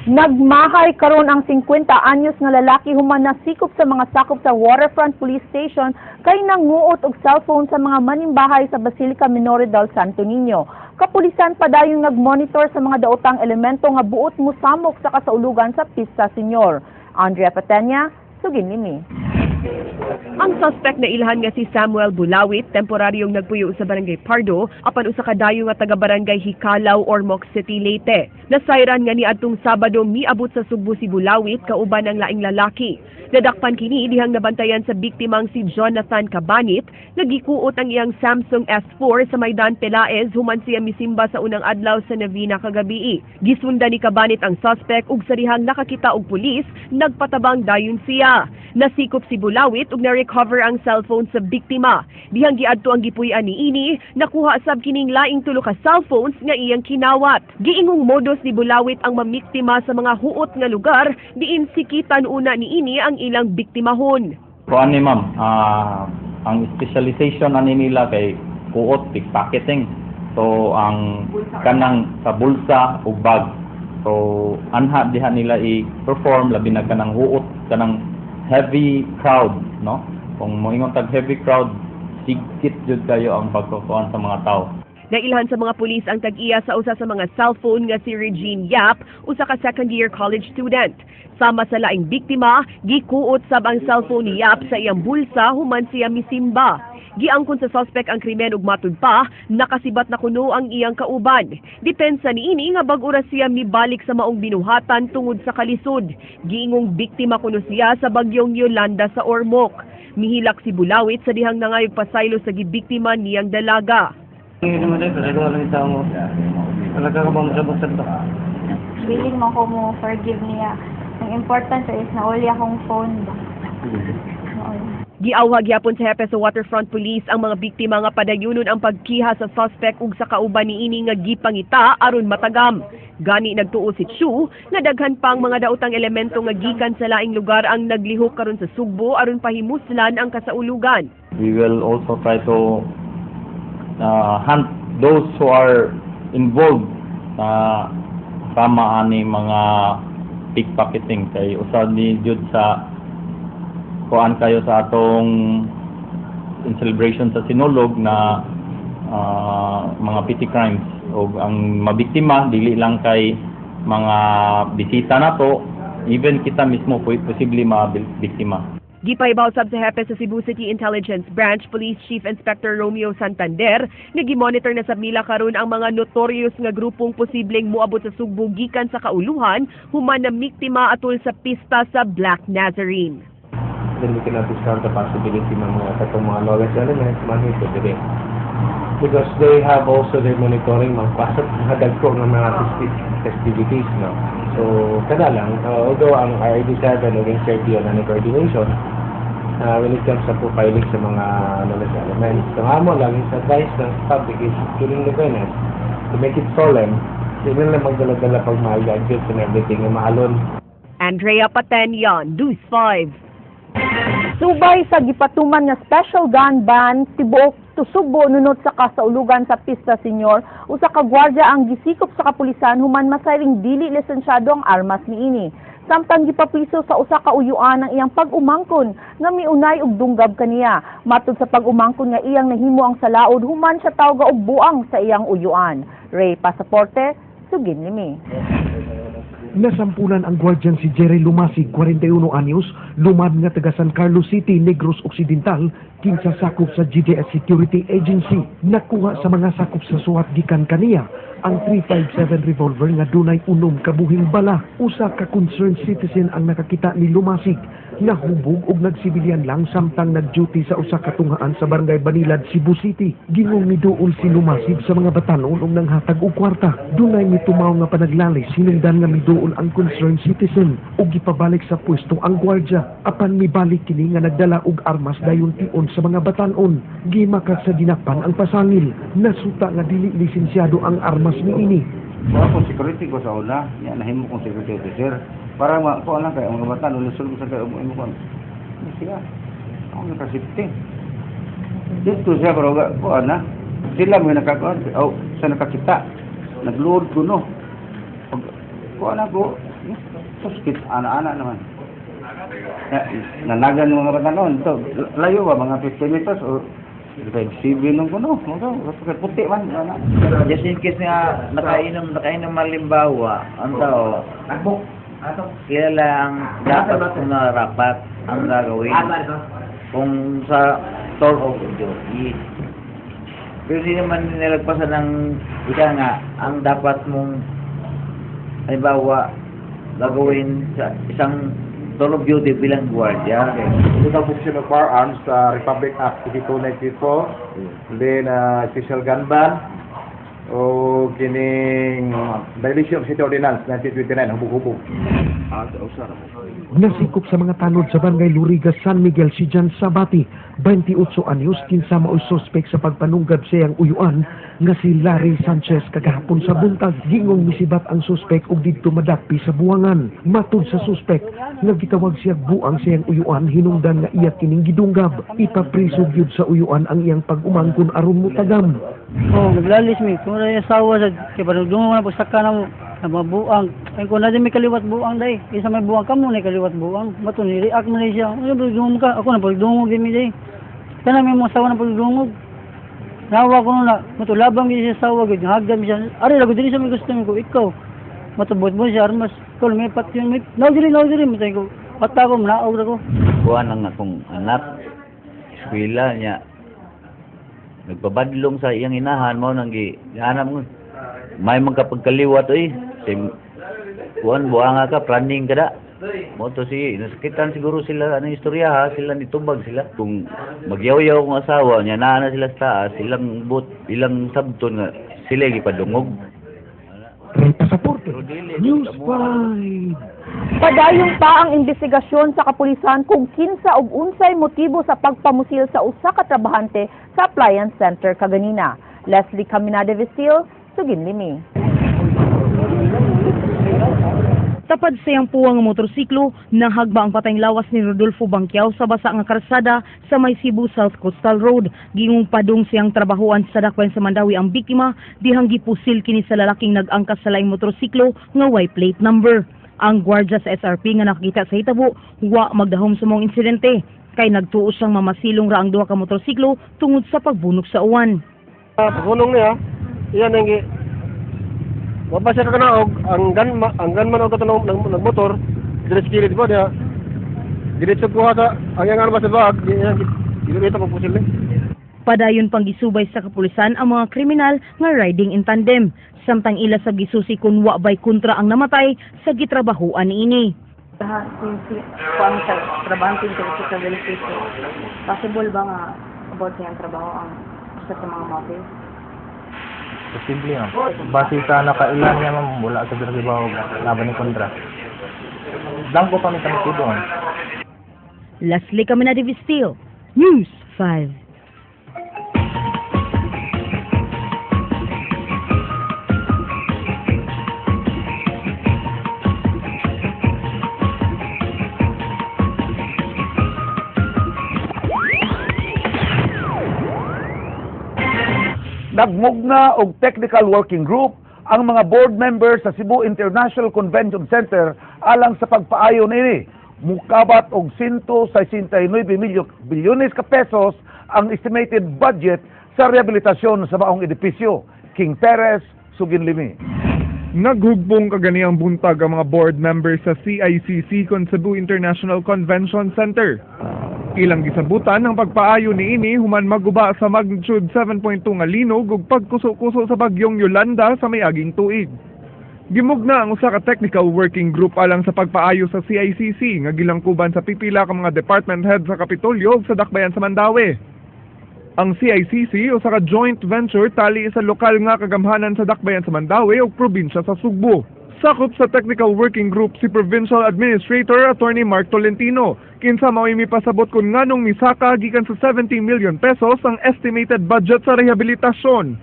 Nagmahay karon ang 50 anyos nga lalaki human nasikop sa mga sakop sa Waterfront Police Station kay nanguot og cellphone sa mga manimbahay sa Basilica Minore del Santo Niño. Kapulisan padayong nagmonitor sa mga daotang elemento nga buot mosamok sa kasaulugan sa Pista Señor. Andrea Patenya, sugin nimi. Ang suspect na ilhan nga si Samuel Bulawit, temporaryong nagpuyo sa Barangay Pardo, apan usa ka dayo nga taga Barangay Hikalaw, Ormoc City, Leyte. Nasayran nga niadtong Sabado miabot sa Sugbo si Bulawit kauban ang laing lalaki. Nadakpan kini dihang nabantayan sa biktimang si Jonathan Cabanit nga gikuot ang iyang Samsung S4 sa Maidan Pelaez human siya misimba sa unang adlaw sa novena kagabii. Gisundan ni Cabanit ang suspect ug sa dihang nakakita og pulis, nagpatabang dayon siya. Nasikop si Bulawit ug na-recover ang cellphone sa biktima. Dihang giadto ang gipuy-an niini, nakuha sab kining laing tulo ka cellphones nga iyang kinawat. Giingong modus ni Bulawit ang mamiktima sa mga huot nga lugar diin sikitan una niini ang ilang biktimahon. Kuan ni ma'am, ang specialization ani nila kay kuot, pickpocketing. So ang kanang sa bulsa ug bag. So anha diha nila i-perform, labi na kanang huot, kanang heavy crowd, no? Kung moingon tag heavy crowd, sigkit jud kayo ang pagkukuan sa mga tao. Nailhan sa mga pulis ang tag-iya sa usa sa mga cellphone nga si Regine Yap, usa ka second year college student. Sama sa laing biktima, gikuot sab ang cellphone ni Yap sa iyang bulsa human siya misimba. Giangkon sa suspect ang krimen ug matud pa, nakasibat na kuno ang iyang kauban. Depensa niini nga bag-o ra siya mibalik sa maong binuhatan tungod sa kalisod. Giingong biktima kuno siya sa bagyong Yolanda sa Ormoc. Mihilak si Bulawit sa dihang nangayog pasaylo sa gibiktima niyang dalaga. Hindi naman rin, pero walang tao mo. Talaga ka ba masabot ba? Willing mo ko mo forgive niya. Ang important is nauli akong phone ba. Nauli. Giawhag gyapon sa hepe sa Waterfront Police ang mga biktima nga padayunon ang pagkiha sa suspect ug sa kauban niini nga gipangita aron matagam. Gani nagtuo si Chu nga daghan pang mga daotang elemento nga gikan sa laing lugar ang naglihok karon sa Sugbo aron pahimuslan ang kasaulugan. We will also try to hunt those who are involved na sama ani mga pickpocketing kay usa ni jud sa kuan kayo sa atong in celebration sa Sinulog na mga petty crimes o ang mabiktima dili lang kay mga bisita nato, even kita mismo posible mabiktima. Gipahibaw sab sa hepe sa Cebu City Intelligence Branch, Police Chief Inspector Romeo Santander, nga gimonitor na sa mila karon ang mga notorious nga grupong posibleng moabot sa Sugbo gikan sa kauluhan human na miktima atol sa pista sa Black Nazarene. Then we cannot discount the possibility ng mga katong mga lawless elements manhid diri. Because they have also their monitoring mga kwasa mga dagko ng mga festivities, no? So, kada lang, although ang RD7 o yung CERTIO na coordination, when it comes sa profiling sa mga lawless elements. So, amo lang is advice ng public is during the awareness, to make it solemn, di lang magdala-dala pag mga gadgets and everything, nga mahalon. Andrea Patenya, News 5. Subay sa gipatuman nga special gun ban tibuok Sugbo nunot sa kasaulugan sa Pista Señor, usa ka gwardya ang gisikop sa kapulisan human masayring dili lisensyado ang armas niini. Samtang gipapriso sa usa ka uyuan ang iyang pag-umangkon nga miunay og dunggab kaniya. Matud sa pag-umangkon nga iyang nahimo ang salaod human siya tawga og buang sa iyang uyuan. Ray Pasaporte, sugin nimi. Nasampulan ang gwardyan si Jerry Lumasig, 41 anyos, lumad nga taga San Carlos City, Negros Occidental, kinsa sakop sa GDS Security Agency. Nakuha sa mga sakop sa SWAT gikan kaniya ang 357 revolver nga dunay 6 ka buhing bala. Usa ka concerned citizen ang nakakita ni Lumasig. Nahubog og nagsibilyan lang samtang nag-duty sa usa ka tunghaan sa Barangay Banilad, Cebu City. Gingong miduol si Lumasig sa mga batanon og nanghatag og kwarta. Dunay mitumaw nga panaglalis hinungdan nga miduol ang concerned citizen ug gipabalik sa pwesto ang gwardya. Apan mibalik kini nga nagdala og armas dayon tion sa mga batanon. Gimakat sa dinakpan ang pasangil. Nasuta nga dili lisensyado ang armas niini. Sa akong security ko sa una, yan nahimo kong security officer. Para ma ko lang kay ang mga bata nulusol ko sa kay imo ko. Siya. Ako naka-safety. Dito siya pero ko ana. Sila mo nakakuan oh, sa nakakita. Nagluod ko no. Pag kuha na ko, suspit ana-ana naman. Nanagan mga bata noon. To, layo ba mga 50 meters o 5 nung kuno. Mga puti man ana. Just in case nga nakainom malimbawa ang tao, kilala ang dapat kung narapat ang gagawin kung sa tour of duty. Pero hindi naman nilagpasan ng ika nga ang dapat mong halimbawa gagawin sa isang tour of duty bilang gwardiya. Okay. Total possession of firearms sa Republic Act 8294, then special gun ban, o kining violation of City Ordinance 1929, hubog-hubog. Nasikop sa mga tanod sa Barangay Luriga, San Miguel si Jan Sabati, 28 anyos, kinsa maoy sospek sa pagpanunggab sa iyang uyuan nga si Larry Sanchez kagahapon sa buntag. Gingong misibat ang sospek ug didto madakpi sa buwangan. Matud sa sospek, nagitawag siya buang sa iyang uyuan hinungdan nga iya kining gidunggab. Ipapriso gyud sa uyuan ang iyang pag-umangkon aron motagam. Oh, naglalis mi. Kung wala yung asawa sa kay panugdungo na pagsaka na mo na mabuang. Ay kung na may kaliwat buang day. Isa may buang kamo na kaliwat buang. Mato ni react mo na siya. Ano pagdungog ka? Ako na pagdungog gimi day. Kana may mga asawa na pagdungog. Nawa ko na mato labang gid siya asawa gid hagdan siya. Ari lago diri sa may gusto ko ikaw. Matubot mo siya armas. Ikaw may pat yun may. Naw diri matay ko. Pata ko manaog ra ko. Kuha ang akong anak, eskwela niya. Nagpabadlong sa iyang inahan mo nang gi hanap mo. May magkapagkaliwat oy. Sim kuan buanga ka praning ka da. Mo to si nasakitan siguro sila anong istorya ha, sila nitubag sila. Kung magyaw-yaw kong asawa niya naa na sila sa taas, ilang bot, ilang sabton nga sila gipadungog. Ray Pasaporte, News 5. Padayon pa ang investigasyon sa kapulisan kung kinsa ug unsay motibo sa pagpamusil sa usa ka trabahante sa appliance center kaganina. Leslie Caminade Vestil, Suginlimi. Tapad sa iyang puwang nga motorsiklo, nahagba ang patayng lawas ni Rodolfo Bangkiao sa basa nga karsada sa may Cebu South Coastal Road. Gingong padung siyang trabahoan sa dakwen sa Mandawi ang biktima, dihang gipusil kini sa lalaking nag-angkas sa laing motorsiklo nga way plate number. Ang gwardiya sa SRP nga nakakita sa hitabo, wa magdahom sa mong insidente kay nagtuo siyang mamasilong ra ang duha ka motorsiklo tungod sa pagbunok sa uwan. Pagunong niya, iyan ang Wapa siya kakanaog, ang gunman og katong nagmotor, diretso kilid po niya. Diretso kuha sa ang iyang armas sa bag, ginurita pag pusil ni. Padayon pang gisubay sa kapulisan ang mga kriminal nga riding in tandem. Samtang ila sa gisusi kun wa bay kontra ang namatay sa gitrabahoan niini. Kuan sa trabahante sa benepisyo. Possible ba nga about siyang trabaho ang isa sa mga motive? Posible ma'am. Base sa nakailan niya ma'am, wala sa diri laban ni kontra. Dangko pa mi sa motibo ma'am. Leslie Caminade Vistil, News 5. Nagmugna og technical working group ang mga board members sa Cebu International Convention Center alang sa pagpaayo niini. Mukabat og 169 bilyones ka pesos ang estimated budget sa rehabilitasyon sa maong edipisyo. King Perez, Suginlimi. Naghugbong kaganiyang buntag ang mga board members sa CICC kon Cebu International Convention Center. Ilang gisabutan ang pagpaayo niini human maguba sa magnitude 7.2 nga linog ug pagkuso-kuso sa bagyong Yolanda sa miaging tuig. Gimugna ang usa ka technical working group alang sa pagpaayo sa CICC nga gilangkuban sa pipila ka mga department head sa Kapitolyo ug sa Dakbayan sa Mandaue. Ang CICC usa ka joint venture tali sa lokal nga kagamhanan sa Dakbayan sa Mandaue ug probinsya sa Sugbo. Sakop sa technical working group si Provincial Administrator Attorney Mark Tolentino, kinsa mao'y mipasabot kung nganong misaka gikan sa 70 million pesos ang estimated budget sa rehabilitasyon.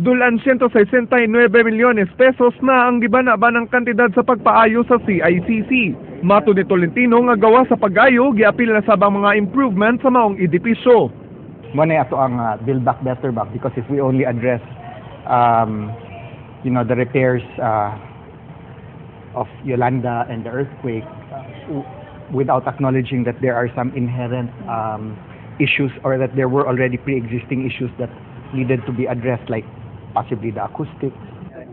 Dulan 169 milyones pesos na ang gibana-banang kantidad sa pagpaayo sa CICC. Mato ni Tolentino nga gawa sa pag-ayo, giapil na sabang mga improvement sa maong edipisyo. Mo na ato ang Build Back Better back, because if we only address the repairs of Yolanda and the earthquake without acknowledging that there are some inherent issues or that there were already pre-existing issues that needed to be addressed, like possibly the acoustics.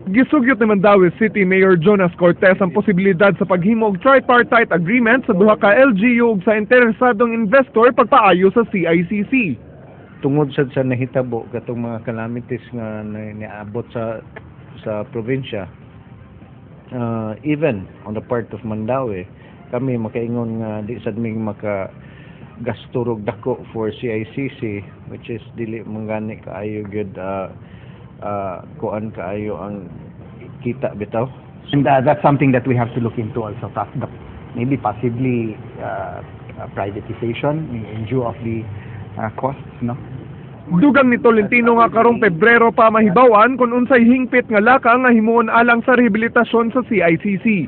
Gisugyot ni Mandaue City Mayor Jonas Cortes ang posibilidad sa paghimo og tripartite agreement sa duha ka LGU ug sa interesadong investor pagpaayo sa CICC. Tungod sad sa nahitabo katong mga calamities nga niabot sa probinsya, even on the part of Mandaue, kami makaingon nga di sad mi maka gasto og dako for CICC, which is dili man gani kaayo gyud kuan kaayo ang kita bitaw. And that's something that we have to look into also, maybe possibly privatization in view of the costs, no? Dugang ni Tolentino nga karong Pebrero pa mahibaw-an kung unsay hingpit nga lakang nga himuon alang sa rehabilitasyon sa CICC.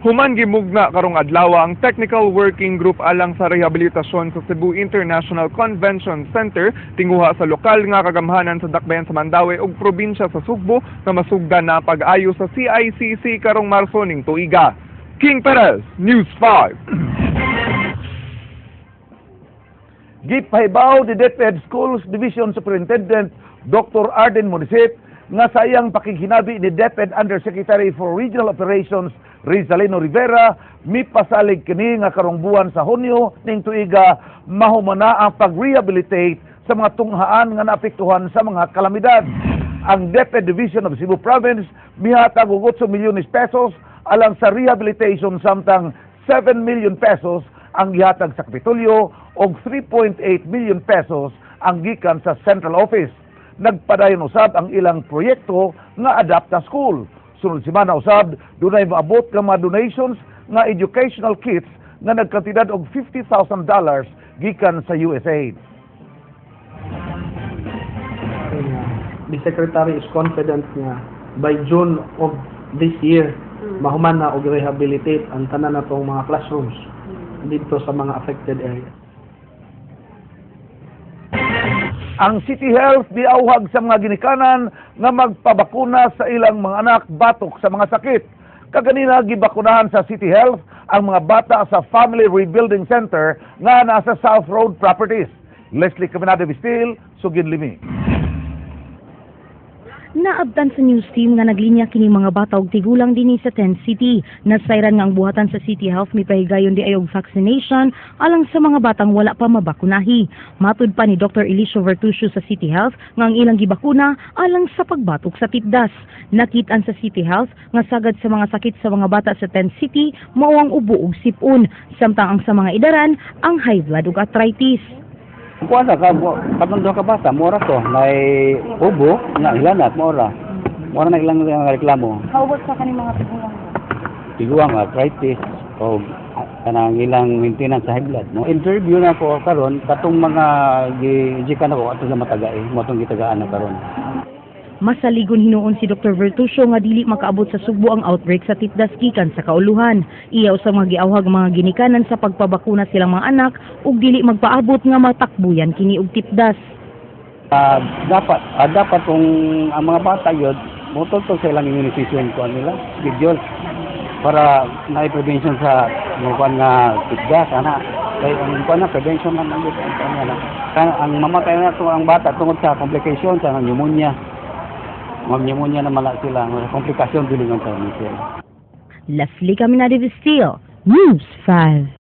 Human gimugna karong adlaw ang Technical Working Group alang sa rehabilitasyon sa Cebu International Convention Center, tinguha sa lokal nga kagamhanan sa Dakbayan sa Mandaue ug probinsya sa Sugbo nga masugdan na pag-ayo sa CICC karong Marso ning tuiga. King Perez, News 5. Gipahibaw ni DepEd Schools Division Superintendent Dr. Arden Monisip nga sa iyang pakighinabi ni DepEd Undersecretary for Regional Operations Rizalino Rivera, mipasalig kini nga karong buwan sa Hunyo ning tuiga mahumana ang pag-rehabilitate sa mga tunghaan nga naapektuhan sa mga kalamidad. Ang DepEd Division of Cebu Province mihatag og 8 milyones pesos alang sa rehabilitation, samtang 7 million pesos ang gihatag sa Kapitolyo og 3.8 million pesos ang gikan sa Central Office. Nagpadayon usab ang ilang proyekto nga Adapt a School. Sunod semana usab, dunay moabot nga mga donations nga educational kits nga nagkantidad og $50,000 gikan sa USAID. The Secretary is confident nga by June of this year, mahuman na og rehabilitate ang tanan natong mga classrooms dito sa mga affected area. Ang City Health diauhag sa mga ginikanan nga magpabakuna sa ilang mga anak batok sa mga sakit. Kaganina gibakunahan sa City Health ang mga bata sa Family Rebuilding Center nga nasa South Road Properties. Leslie Caminada Vistil, Sugin Limi. Naabtan sa news team nga naglinya kini mga bata og tigulang dinhi sa Tent City. Nasayran nga ang buhatan sa City Health mipahigayon di ay og vaccination alang sa mga batang wala pa mabakunahi. Matud pa ni Dr. Eliseo Vertucio sa City Health nga ang ilang gibakuna alang sa pagbatok sa tipdas. Nakit-an sa City Health nga sagad sa mga sakit sa mga bata sa Tent City mao ang ubo ug sipon, samtang ang sa mga idaran ang high blood ug arthritis. Kuan ra ka katong duha ka bata, mura to, nay ubo, na hilanat mura. Mura na ilang reklamo. How about sa kaning mga tigulang? Tiguang arthritis o kanang ilang maintenance sa high blood, no. Interview na ko karon katong mga gikan ako ato sa matagay, mo tong gitagaan na karon. Masaligon hinuon si Dr. Vertucio nga dili makaabot sa Sugbo ang outbreak sa tipdas gikan sa kauluhan. Iya usab nga giawhag mga ginikanan sa pagpabakuna silang mga anak ug dili magpaabot nga matakbuyan kini og tipdas. Dapat kung ang mga bata yun, motultol sa ilang immunization kuan nila, schedule para na prevention sa mga kuan nga tipdas ana. Kay ang kuan na prevention lang ang kuan na. Ang mamatay na to ang bata tungod sa complication sa pneumonia. Mag-pneumonia na mala sila, mga komplikasyon dili ng transmission. Leslie Caminada Vistil, News 5.